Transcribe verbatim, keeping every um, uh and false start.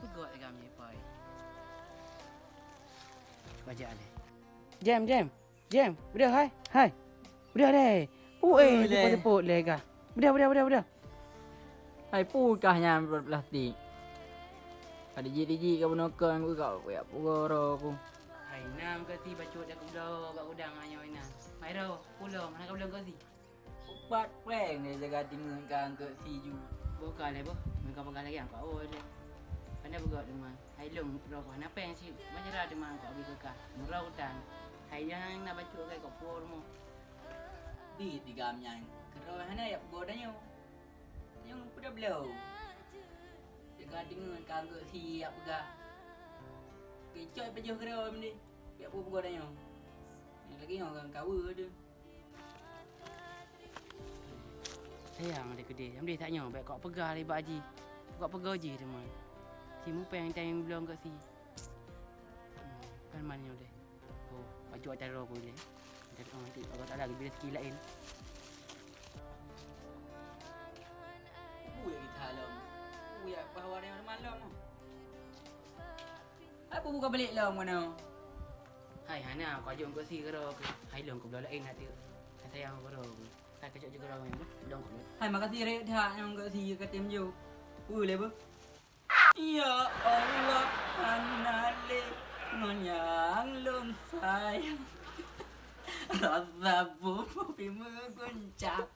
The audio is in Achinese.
Peugah lé kami pai. Cuba jak lé. Jem, Jem. Jem, beudôh hai. Hai. Beudôh lé. Pu eh, teupeue-teupeue lé kah. Beudôh, beudôh, beudôh, beudôh. Hai pu kah nyan plastik. Ka dijik-dijik ka bunoe keu kau, ya pu goro ku. Hai nam keu si bacut dak keubloe bak udang nyoe na. Hai ro, pulo mana ka bloe keu si? Upat prank lé jaga tingeun ka angkot si ju. Boh ka lé boh, meuka peugah lagèe angkot awai lé. Pandai beugok teuma. Hai lôn droe hana pèng si masyarakat teuma angkot bi keu ka. Murah utang. Hai nyang na bacut kai kok puo rumoh. Di digam nyan. Keudroe hana yak peugoe tanyoe. Tanyoe peudeh bloe. Jaga tingeun ka angkot si yak peugah. Keucok pajoh keudroe meundi. Yak peue peugoe tanyoe. Nyang lagèe nyoe kan kaweue tu. Sayang deh keudeh, nyang deh tak nyoe bèk kok peugah lé bak jih. Kok peugah jih teuma. Si mupèng tai bloe keu si. Hmm, kan man nyoe deh. Oh, bacut ata droe ku lé. Jadi oh, nanti Allah Taala geubri rezeki laén. Buya kita lom. Buya bahwa ada yang malam. Apa buka balik lom mana? Hai hana, kau jom keu si keudroe. Hai lôn keubloe laén hati. Hai sayang keudroe. Hai keucok jeuet keudroe nyan, dong keu. Hai makasih rek dak nyang keu si katem jo. Pu lé beuh. Ya Allah, hana lé ngon nyang lôn sayang. Rasa bumi meuguncang.